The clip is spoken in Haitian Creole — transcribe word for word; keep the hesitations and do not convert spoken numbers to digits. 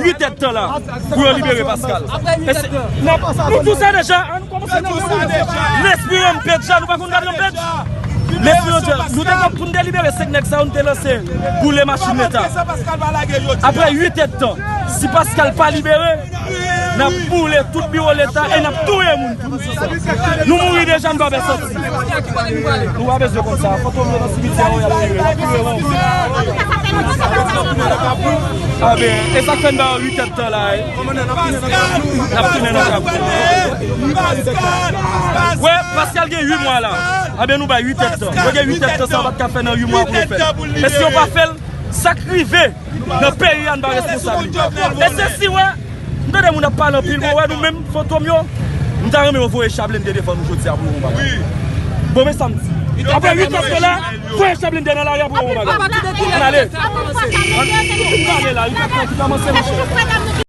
uit èdtan la pou yo libere Pascal. E se, n ap, nou di w sa deja, an nou kòmanse nan. Lespri Rampage la, nou pa konn gade Rampage? Lespri Rampage, nou te konn pou n te libere senk nèg sa yo, nou te lanse boule machin Leta. Apre uit èdtan, si Pascal pa libere, n ap boule tout biwo Leta e n ap touye moun pou nou fè sa. Nou mouri deja, nou pa bezwen sòti. Nou pa bezwen konn sa. Fantom yo nan simityè yo, y ap touye, y ap touye moun. A ben, e sa k fè n ba yo uit èdtan la, e. N ap tounen nan kab. Wè, Pascal gen uit mwa la. A ben, nou bay uit èdtan. Yo gen uit èdtan, sa yo pa t ka fè nan uit mwa pou yo fè l. E si yo pa fè l, sa k rive nan peyi a, n pa responsab li. E se si, wè, m tande moun ap pale anpil, bon, wè, nou menm, Fantom yo, m ta renmen yo voye cha blende devan nou jodi a pou yo yon bagay. Bon, men sa m di. Apre uit èdtan la, voye cha blende nan lari a pou yo yon bagay. Ann ale. Ann, nou fin pale la, uit èdtan ki kòmanse, monchè.